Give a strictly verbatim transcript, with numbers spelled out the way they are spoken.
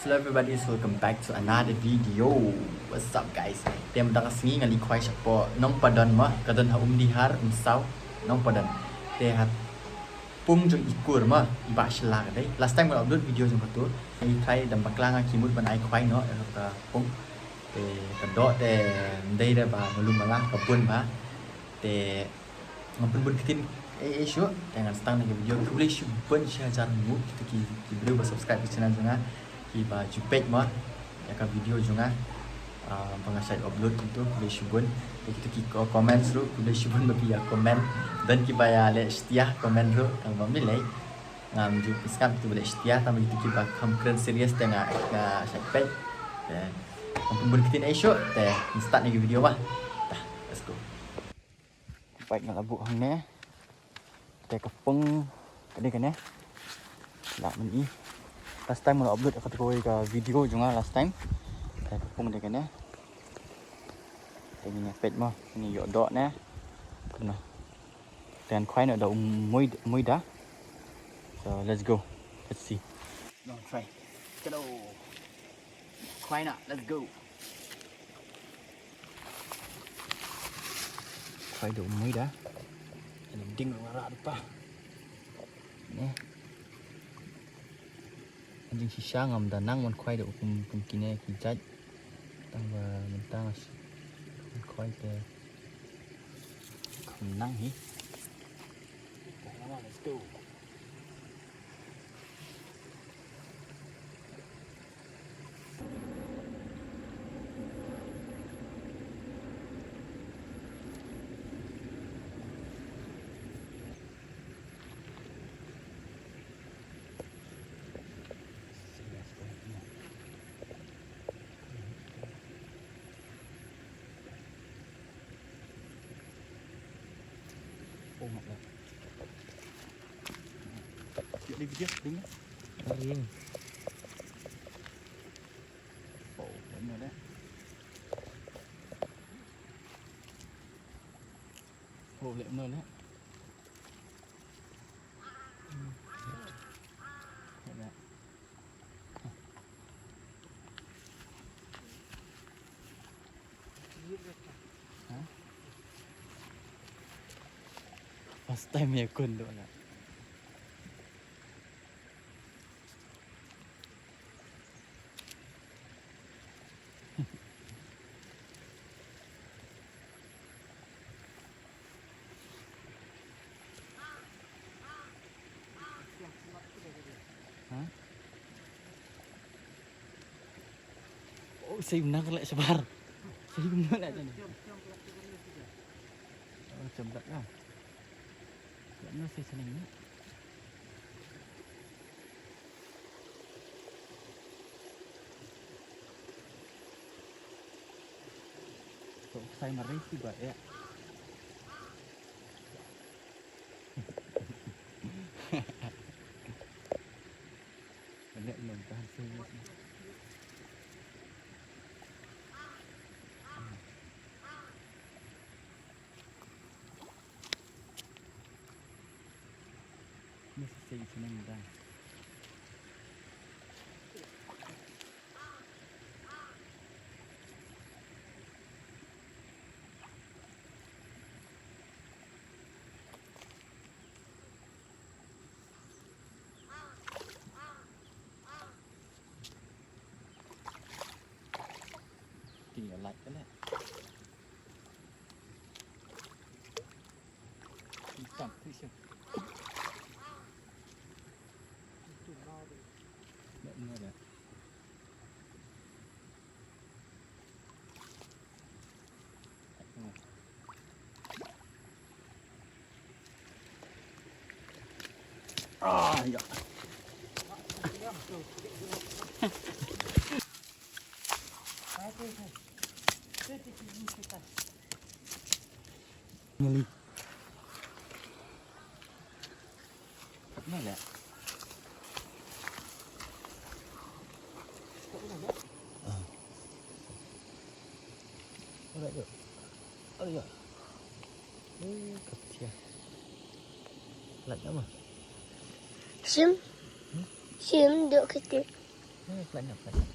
Hello everybody, so welcome back to another video. What's up guys? Te mynta ka sngi nga leit khwai shapoh Nongpadon mo, ka don ha Umdihar, Umsaw, Nongpadon. Te ha pung jong i kur mo, i Bah Shylla ka dei. Last time nga upload video jong katu. Nga try dang bakla, nga ki mut ban ai khwai noh ïa ka pung. Te ka doh te ym dei da ba malu mala, ka bun ba. Te ngam pynbun ktien ei ei shuh, te ngan start ïa ka video. Khublei shibun shi hajar nguh kito ki, ki briew ba subscribe ka channel jong nga, kiba ju peit mo ïa ka video jong nga, ah, ba nga shait upload kito, khublei shibun. Te kito ki ko-, comments ruh, khublei shibun ba phi ïa comment. Don kiba ïa leh satia comment ruh, tang ba ym lei lei. Ngam ju pynskhem kito ba leh satia, tang ba kito kiba kham kren serious te nga, nga shait peit. Te ngam pynbun ktien ei shuh, te ngan start ïa ka video mo. Tah, let's go. Bike nga la buh hangne. Te ka pung ka dei kane. Lah mynni. Last time nga la upload kata ka video jong nga last time. Te ka pung dei kane. Te ngin ïa peit mo, ngin ïoh doh ne. Kane. Te ngan khwai noh da u Mui-, Muida. So let's go. Let's see. Ngan khwai. Kado. Khwai noh, let's go. Khwai da u Muida. Ïa ding ruh nga rah da pa. Ne. Jingshisha ngam da nang ban khwai da u kum, kum kine ki jait. Tang ba mynta nga sh-, khwai te kham nang hi. Let's go. Oh, ngap lah. Ïa, di video, ding. Ding. Oh, benar dah. Oh, lek benar dah. Hmm. Lek dah. First time ïa kun tu lah. Ha? Oh, sa ym nang leh shabar. Sa ym nang leh tani. Oh, jam blat lah. Leh no sa shnong ni. To sai mari si ba ya. Leh no tahan sa. Mesti saya senang dah. Tinggal like kan eh. Hitam tu siap. Nak mana dah? Ah, ya. Ngali. Kat mana leh? Ah. Alright, yuk. Alright, yuk. Eh, kat siya. Alright, nama? Sim. Hmm? Sim, duk kete. Khlem, khlem.